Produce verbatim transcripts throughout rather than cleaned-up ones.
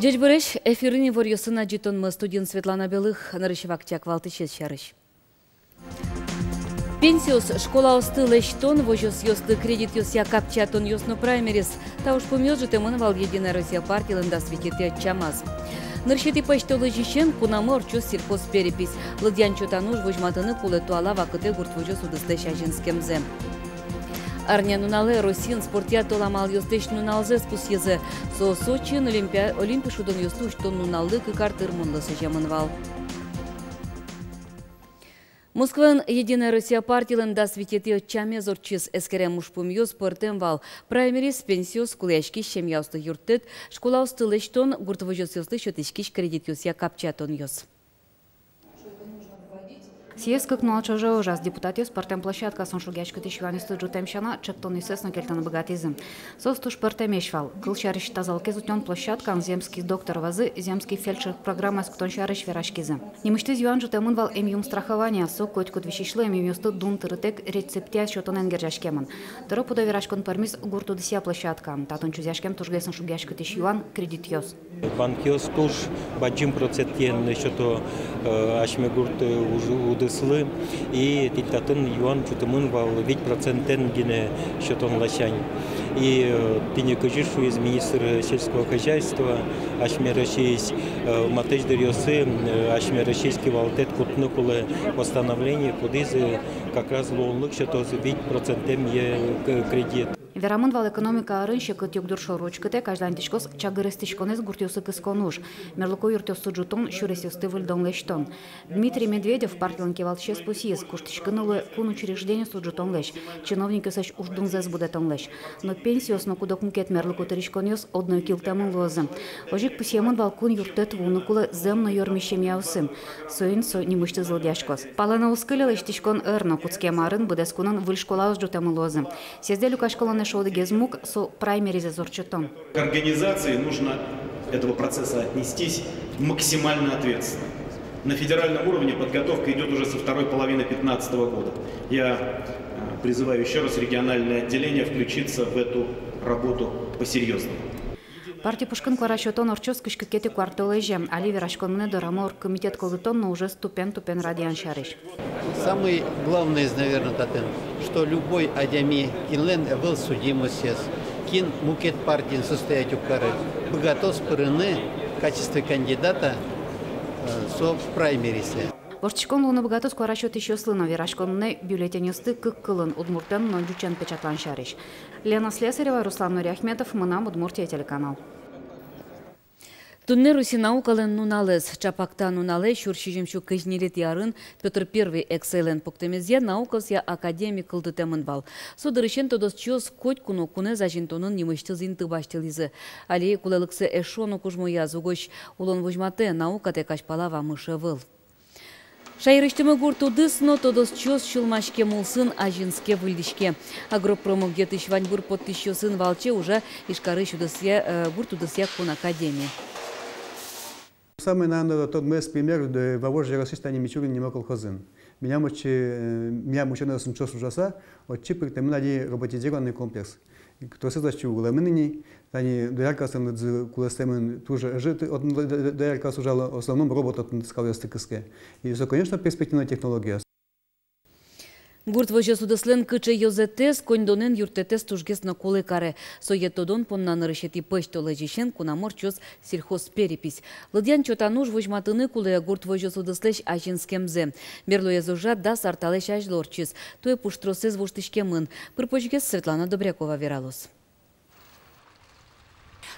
Ӟечбуресь! Эфирын иворъёсын адӟытонмы, студиын Светлана Белых. Нырысь вакчияк валтӥсез сярысь. Пенсиос, школаосты лэсьтон, возёсъёсты кредитъёсъя капчиятонъёс но праймериз. Та ужпумъёс ӝутэмын вал «Единая Россия» партилэн дас витетӥ ӧтчамаз. Нырысетӥ пӧсьтолэзьысен кунамы ортчоз сельхозперепись. Лыдъян-чотан уж возьматыны кулэ туала вакытэ гурт возёс удыслэсь азинскемзэ. Арнянуналэ Россиын спортъя тол амалъёслэсь нуналзэс пусйизы. Со Сочиын Олимпи-, Олимпи шудонъёсты усьтон нуналлы кык ар тырмонлы сӥземын вал. Москваын «Единая Россия» партилэн дас витетӥ ӧтчамез ортчиз. Эскерем ужпумъёс пӧртэм вал: праймериз, пенсиос, кулэяськись семьяосты юрттэт, школаосты лэсьтон, гурт возёсъёслы сётӥськись кредитъёсъя капчиятонъёс. Съезд кык нунал ӵоже ужаз. Депутатъёс пӧртэм площадкаосын шугъяськытӥсь юанъёсты ӝутэм сяна, чектонъёссэс но кельтыны быгатӥзы. Соос туж пӧртэмесь вал. Кылсярысь, тазалыкез утён площадкаын «Земский доктор» вӧзы «Земский фельдшер» программаез кутон сярысь вераськизы. Нимысьтыз юан ӝутэмын вал эмъюм страхования. Со котькуд висисьлы эмъюмъёсты дун тырытэк рецептъя сётонэн герӟаськемын. Тӧро-пудо вераськон пӧрмиз гурт удысъя площадкаын. Татын чузъяськем тужгес но шугъяськытӥсь юан — кредитъёс. Банкъёс туж бадӟым процентэн сёто, э, асьме гурт, э, уж-, удыслы. И тӥни татын юан ӝутэмын вал вить процентэн гинэ сётон ласянь. И, э, тӥни кызьы шуиз министр сельского хозяйства, асьме Россиысь, э, матысь дыръёсы, э, асьме Россиысь кивалтэт кутыны кулэ постановление, кудӥз, э, как раз луонлык сётоз вить процентэм, э, к-, кредит. Верамын вал, экономика арын секыт югдур шоры учкытэк азьланьтӥськоз чагыр эстӥськонэз гуртъёсы кыскон уж, мерлыко юртъёсты ӝутон, сюресъёсты выльдон-лэсьтон. Дмитрий Медведев, партилэн кивалтӥсез, пусйиз: куштӥськыны луэ кун учреждениосты ӝутонлэсь, чиновникъёслэсь уждунзэс будэтонлэсь. Но пенсиос но куд-ог мукет мерлыко тырӥськонъёс одно ик йылтэмын луозы. Озьы ик пусъемын вал: кун юрттэт вуыны кулэ зэм но ёрмись семьяосын. Соин со нимысьтыз лыдъяськоз. Палэнэ уз кыле лэсьтӥськон ӧр но. Кутскем арын быдэс кунын выль школаос ӝутэмын луозы. Съездэ люкаськылон эшшо одӥгез муг — со праймеризэз ортчытон. К организации нужно этого процесса отнестись максимально ответственно. На федеральном уровне подготовка идёт уже со второй половины пятнадцатого года. Я, э, призываю ещё раз региональные отделения включиться в эту работу по-серьёзному. Парти пушкын куара сётон ортчоз кызь кыкетӥ куартолэзе. Али вераськон мынэ дорамы оргкомитет кылдытон но ужез тупен-тупен радъян сярысь. Самый главный из, наверное, татын, что любой адями, кинлэн ӧвӧл судимостез, кин мукет партиын состоять уг кары, быгатоз пырыны в качестве кандидата, э, со праймеризэ. Воштӥськон луыны быгатоз куара сётӥсьёслы но. Вераськон мынэ бюллетеньёсты кык кылын, удмуртэн но ӟучен, печатлан сярысь. Лена Слесарева, Руслан Нуриахметов, «Мынам Удмуртие» телеканал. Туннэ Россиын наукалэн нуналэз. Чапак та нуналэ сюрс сизьымсю кызь ньылетӥ арын Пётр Первый эксэйлэн пуктэмезъя наукаосъя академи кылдытэмын вал. Со дырысен тодосчиос котьку но кунэз азинтонын нимысьтыз инты басьтылӥзы. Али кулэлыксэ эшшо но кужмояз. Угось улон возьматэ: наука тэк азьпала вамыш ӧвӧл. Шаерысьтымы гурт удыс но тодосчиос сюлмаськем улсын азинске, выльдӥське. Агропромогъетысь ваньбур поттӥсьёсын валче ужа Ижкарысь удысъя, э, гурт удысъя кун академи. Самый, наверное, тодмоез пример, э, Вавож ёросысь тани Мичурин нимо колхозын. Милям отчы, э, милям учёнойёсын ӵош ужаса, отчы пыртэмын али роботизированный комплекс. Тросэз отчы улэмын ини. Тани дояркаослэн лыдзы кулэстэмын, туж ӧжыт отын до-, до-, дояркаос ужало, в основном робот отын скалъёсты кыске. И со, конечно, перспективной технология. Гурт возёс удыслэн кыӵе ёзэтэз, коньдонэн юрттэтэз тужгес но кулэ каре. Сое тодон понна нырысетӥ пӧсьтолэзьысен кунамы ортчоз сельхозперепись. Лыдъян-чотан уж возьматыны кулэ гурт возёс удыслэсь азинскемзэ. Берлоез ужрад дас ар талэсь азьло ортчиз. Туэ пуштросэз воштӥськемын. Пыр-почгес Светлана Добрякова вералоз.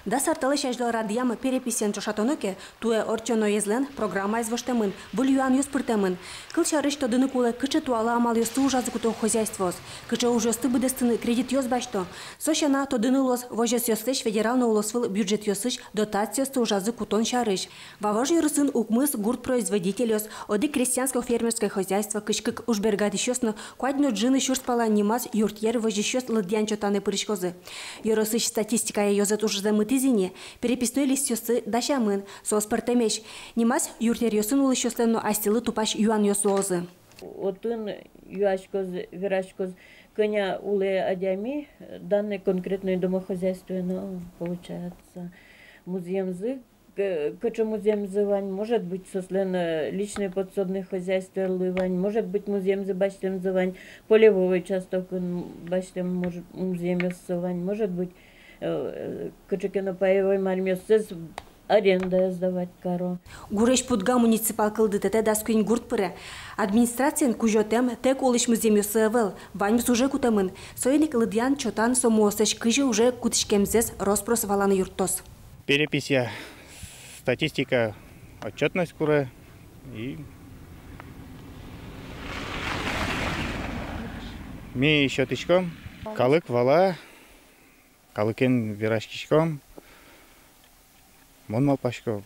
Дас ар талэсь азьло радъям переписен ӵошатоно ке, туэ ортчоноезлэн программаез воштэмын, выль юанъёс пыртэмын. Кылсярысь, тодыны кулэ, кыӵе туала амалъёсты ужазы куто хозяйствоос, кыӵе ужъёсты быдэстыны кредитъёс басьто. Со сяна, тодыны луоз, возёсъёслэсь федерал но улосвыл бюджетъёсысь дотациосты ужазы кутон сярысь. Вавож ёросын укмыс гурт производительёс, одӥг крестьянско-фермерское хозяйство, кызь кык ужбергатӥсьёс но куать но ӝыны сюрс пала нимаз юртъер возисьёс лыдъян-чотанэ пыриськозы. Ёросысь статистикая ёзэт ужзэ мытӥз ини. Переписной листъёсты дасямын, соос пӧртэмесь. Нимаз юртъеръёсын улӥсьёслэн но асьсэлы тупась юанъёс луозы. Отын юаськоз, вераськоз, кӧня улэ адями данной конкретной домохозяйствоын, получается, музъемзы К-, кыӵе музъемзы вань, может быть, соослэн, э, личной подсобной хозяйстволы вань, может быть, музъемзы басьтэмзы вань, полевой участокын басьтэм, может, музъемъёссы вань, может быть, э, кыӵе ке но паевой маръёссэс арендае сдавать каро. Гурезь-Пудга муниципал кылдытэтэ дас куинь гурт пыре. Администрациен кузётэм, тэк улӥсь музъемъёссы ӧвӧл, ваньмыз уже кутэмын. Соин ик лыдъян-чотан сомоослэсь кызьы уже кутӥськемзэс рос-прос валаны юрттоз. Переписья статистика, отчётность куре, и ми сётӥськом, калык вала, калыкен вераськиськом. Мон малпасько,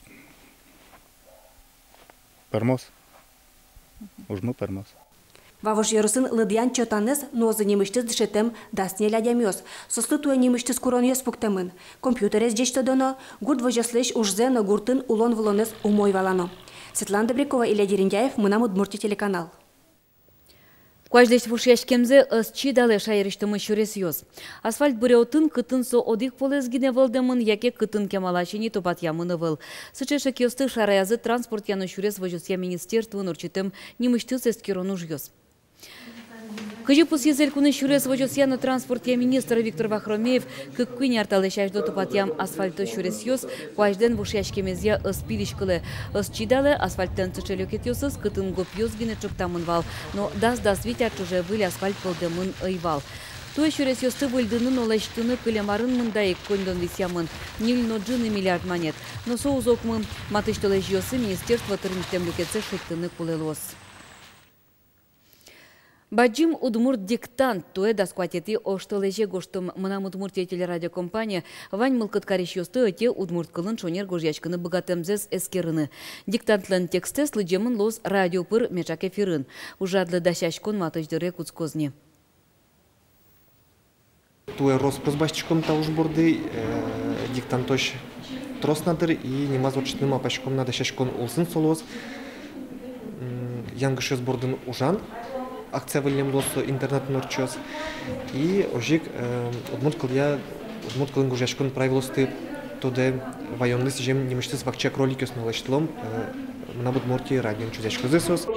пӧрмоз, ужмы пӧрмоз. Вавож ёросын лыдъян-чотанэз нуозы нимысьтыз дышетэм дас ньыль адямиос. Соослы туэ нимысьтыз куронъёс пуктэмын. Компьютерез ӟеч тодоно, гурт возёслэсь ужзэ но гуртын улон-вылонэз умой валано. Светлана Добрякова, Илья Дерендяев, «Мынам Удмуртие» телеканал. Куазьлэсь вошъяськемзэ ӧз чидалэ шаерысьтымы сюресъёс. Асфальт быре отын, кытын со одӥг полэс гинэ вӧлдэмын, яке кытын кемалась ини тупатъямын ӧвӧл. Сыӵе шекъёсты шараязы транспортъя но сюрес возёсъя министерствоын ортчытэм нимысьтыз эскерон ужъёс. Кызьы пусйиз элькунысь сюрес возёсъя но транспортъя министр Виктор Вахромеев, кык-куинь ар талэсь азьло тупатъям асфальто сюресъёс куазьлэн вошъяськемезъя ӧз пилиськылэ. Ӧз чидалэ асфальтлэн сыӵе люкетъёсыз, кытын гопъёс гинэ ӵоктамын вал, но дас-дас вить ар ӵоже выль асфальт вӧлдэмын ӧй вал. Туэ сюресъёсты выльдыны но лэсьтыны кылем арын мында ик коньдон висъямын, ньыль но ӝыны миллиард манет. Но со уз окмы, матысь толэзьёсы министерство тырмисьтэм люкетсэ шедьтыны кулэ луоз. Бадӟым удмурт диктант туэ дас куатетӥ оштолэзе гожтом. «Мынам Удмуртие» телерадиокомпания вань мылкыд карисьёсты ӧте удмурт кылын шонер гожъяськыны быгатэмзэс эскерыны. Диктантлэн текстэз лыдӟемын луоз радио пыр меӵак эфирын. Ужрадлы дасяськон матысь дыре кутскоз ни. Туэ рос-прос басьтӥськом та уж борды, э, диктантозь трос на дыр, и нимаз ортчытыны малпаськом на, дасяськон улсын со луоз. М, янгышъёс бордын ужан акция выллем луоз, со интернетын ортчоз. И озьы ик, э, удмурт кылъя, удмурт кылын гожъяськон правилоосты тодэ ваёнлы сӥзем нимысьтыз вакчияк роликъёс но лэсьтылом, э, «Мынам Удмуртие» радион чузъяськозы соос.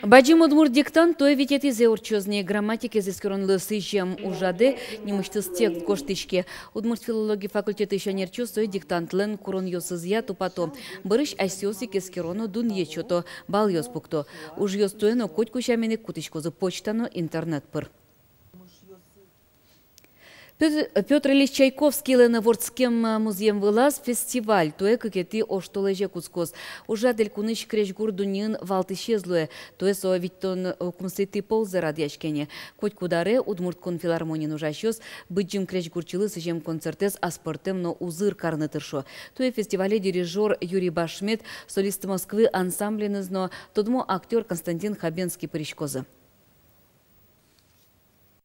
Бадӟым удмурт диктант туэ витетӥзэ ортчоз ни. Грамматикаез эскеронлы сӥзем ужрадэ нимысьтыз текст гожтӥське. Удмурт филология факультетысь ӧнерчиос сое диктантлэн куронъёсызъя тупато. Бӧрысь асьсэос ик эскеро но дунъет сёто, балъёс пукто. Ужъёс туэ но котьку сямен ик кутӥськозы почта но интернет пыр. Пётр, Пётр Ильич Чайковскийлэн вордскем музъем вылаз фестиваль туэ кыкетӥ оштолэзе кутскоз. Ужрад элькунысь крезьгур дуннеын валтӥсез луэ. Туэ со витьтон укмысэтӥ ползэ радъяське ни. Котькуд аре Удмурт кун филармониын ужасьёс Быдӟым крезьгурчилы сӥзем концертэз аспӧртэм но узыр карыны тыршо. Туэ фестивале дирижёр Юрий Башмет «Солисты Москвы» ансамбленыз но тодмо актёр Константин Хабенский пыриськозы.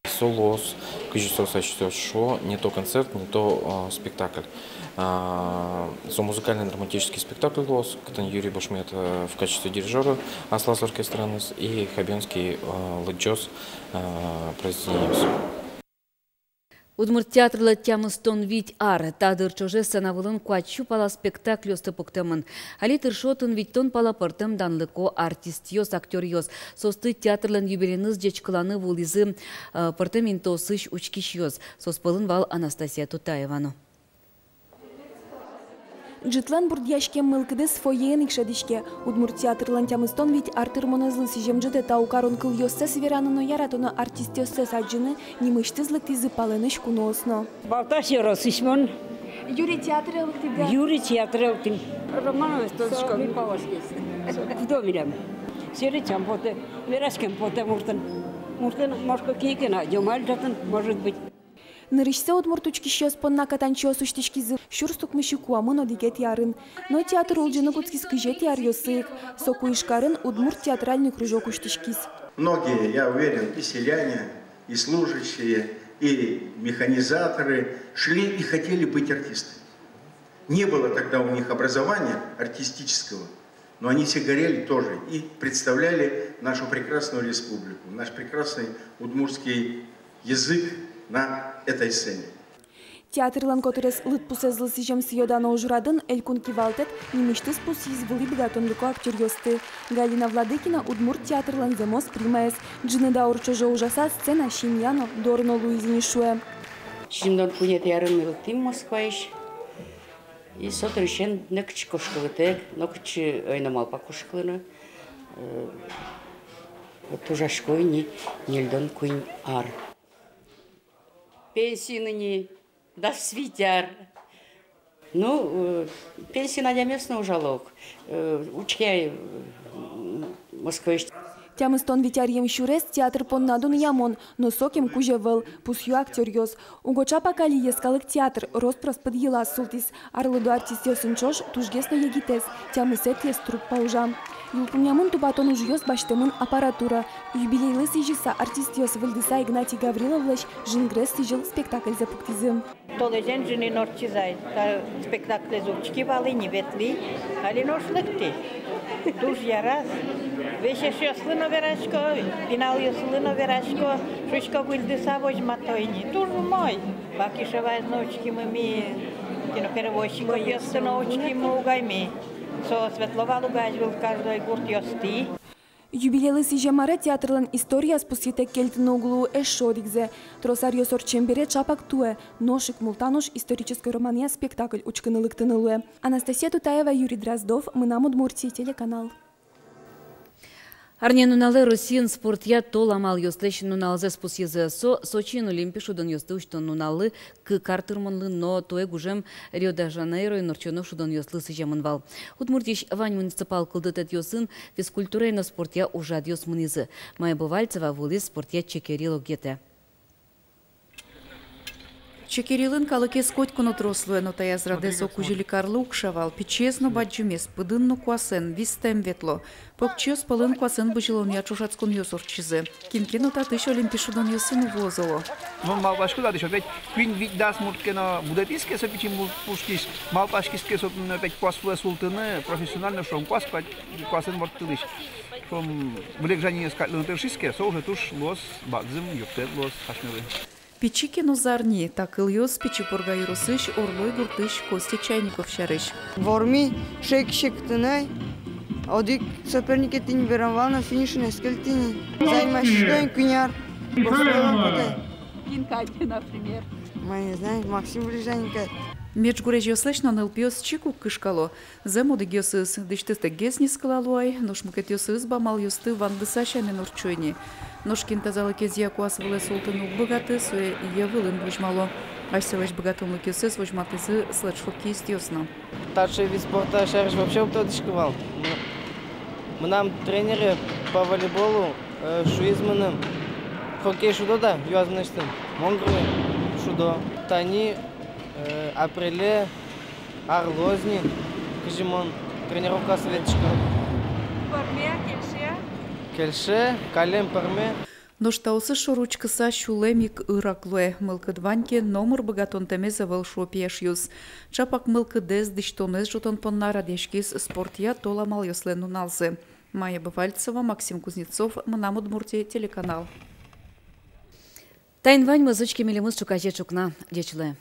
Со луоз, кызьы соос асьсэос шуо, не то концерт, не то, а, спектакль. А, со музыкально-драматический спектакль луоз, кытын Юрий Башмет, э, в качестве дирижёра аслаз оркестраныз и Хабенский, э, лыдӟоз, э, произведениос. Удмурт театрлы тямыстон вить ар. Та дыр ӵоже сцена вылын куать сю пала спектакльёсты пуктэмын. Али тыршо отын витьтон пала пӧртэм данлыко артистъёс, актёръёс. Соосты театрлэн юбилееныз ӟечкыланы вуылӥзы, э, пӧртэм интыосысь учкисьёс. Соос пӧлын вал Анастасия Тутаева но. Ӝытлэн бурдъяськем мылкыдыз фойеын ик шӧдӥське. Удмурт театрлэн тямыстон вить ар тырмонэзлы сӥзем ӝытэ тау карон кылъёссэс вераны но яратоно артистъёссэс адӟыны нимысьтыз лыктӥзы палэнысь куноос но. Балтась ёросысь мон. Юри театре лыктӥд-а? Юри театре лыктӥм. Романовец тодӥсько. Со кудо милям. Серетям потэ, вераськем потэ муртэн. Муртэн, может, кӧня ке но адӟом али татын, может быть. Нырысьсэ удмурт учкисьёс понна катанчиос усьтӥськизы сюрс укмыссю куамын одӥгетӥ арын. Но театр улӟыны кутскиз кызетӥ аръёсы ик. Соку Ижкарын удмурт театральный кружок усьтӥськиз. Многие, я уверен, и селяне, и служащие, и механизаторы шли и хотели быть артистами. Не было тогда у них образования артистического, но они все горели тоже и представляли нашу прекрасную республику, наш прекрасный удмуртский язык на этой сцене. Театрлэн котырес лыдпусэзлы сӥзем сӥё-дано ужрадын элькун кивалтэт нимысьтыз пусйиз вылӥ быгатонлыко актёръёсты. Галина Владыкина удмурт театрлэн зэмос примаез. Ӝыны даур ӵоже ужаса, сцена семья но, дор но луиз ини, шуэ. Сизьымдон куинетӥ арын ми лыктӥм Москваысь. И со дырысен нокытчы кошкылытэк, нокытчы ӧй но малпа кошкылыны. Э, вот ужасько ини ньыльдон куинь ар. Пенсиын ини дас вить ар. Ну, э, пенсиын адямиос но ужало ук. Э, учке, э, Москваысь. Тямыстон вить аръем сюрес театр понна дунъямон, но сокем кузь ӧвӧл, пусйо актёръёс. Уго ӵапак али йӧскалык театр рос-прос пыд йылаз султӥз. Арлыдо артистъёсын ӵош тужгес но егитэз, тямысэтӥез труппа ужа. Йылпумъямын тупатон ужъёс, басьтэмын аппаратура. Юбилейлы сӥзьыса, артистъёс выльдыса Игнатий Гавриловлэсь «Жингрес сӥзьыл» спектакльзэ пуктӥзы. Толэзен ӝыны но ортчиз ай. Та спектаклез учки вал ини, ветлӥ, али нош лыктӥ. Туж яраз. Весь эшъёслы но верасько, пиналъёслы но верасько, шуисько, выльдыса возьмато ини. Туж умой. Бакишеваез но учкимы ми, киноперевозчиковъёсты но учкимы угай ми. Соос ветло вал угай азьвыл каждой гуртъёстӥ. Юбилейлы сӥзем аре театрлэн историяз пусйытэк кельтыны уг луы эшшо одӥгзэ. Трос аръёс ортчем бере ӵапак туэ нош ик «Мултан уж» исторической романъя спектакль учкыны лыктыны луэ. Анастасия Тутаева, Юрий Дроздов, «Мынам Удмуртие» телеканал. Арнянуналэ Россиын спортъя тол амалъёслэсь нуналзэс пусйизы. Со Сочиын Олимпи шудонъёсты усьтон нуналлы, кык ар тырмонлы, но туэ гужем Рио-де-Жанейроын ортчоно шудонъёслы сӥземын вал. Удмуртиысь вань муниципал кылдытэтъёсын физкультурая но спортъя ужрадъёс мынӥзы. Майя Бывальцева вуылӥз спортъя «Чекерил» огъетэ. Чекерилын калыкез котьку но трос луэ, но таяз радэ со кузьыликарлы укша вал. Пичиез но бадӟымез, пыдын но куасэн, вистэм ветло. Покчиос пӧлын куасэн бызьылонъя ӵошатсконъёс ортчизы. Кин ке но татысь Олимпи шудонъёсы но вуоз, оло. Мон малпасько, татысь опять куинь-вить-дас мурт ке но будэтӥз ке со пичи мурт пушкысь, малпаськиз ке со туннэ опять куас вылэ султыны, профессионально, шуом, куас, куасэн ворттылӥсь, шуом, вылегжанинэз катлыны тыршиз ке, со уже туж луоз бадӟым юрттэт луоз асьмелы. Пичи ке но зарни — та кылъёс Пичи Пурга ёросысь Орлой гуртысь Костя Чайников сярысь. Вормӥ шейк сектыны, одӥг соперникетӥ ни верам вал но, финишын ӧз кельтӥ ни. Заниматься куинь ар. Просто кутэ. Кин кадь, например? Мы не знаем, Максим Вылегжанин кадь. Меӵ гурезьёслэсь но нылпиос чик уг кышкало. Зэм, одӥгъёсыз дӥсьтыстэкгес нискылало ай, нош мукетъёсыз бамалъёсты вандыса сямен ортчо ини. Нош кин тазалыкезъя куас вылэ султыны уг быгаты, сое йӧ вылын возьмало. Асьсэлэсь быгатонлыкъёссэс возьматӥзы следж-хоккеистъёс но. Таӵе вид спорта сярысь вообще уг тодӥськы вал. М-, мынам тренере по волейболу, э, шуиз мыным: «Хоккей шудод-а?» — юаз мынэсьтым. Мон говорю: «Шудо». Тани, э, апреле ар луоз ни, кызьы мон тренировкаосы ветлӥсько. Пӧрме, кельше? Кельше, каллен пӧрме. Нош таосыз шоры учкыса, сюлэм ик ырак луэ. Мылкыд вань ке, номыр быгатонтэмез ӧвӧл, шуо пияшъёс. Ӵапак мылкыдэз, дӥсьтонэз ӝутон понна радъяськиз спортъя тол амалъёслэн нуналзы. Майя Бывальцева, Максим Кузнецов, «Мынам Удмуртие» телеканал. Таин ваньмыз. Учке милемыз ӵуказе ӵукна. Ӟеч луэ.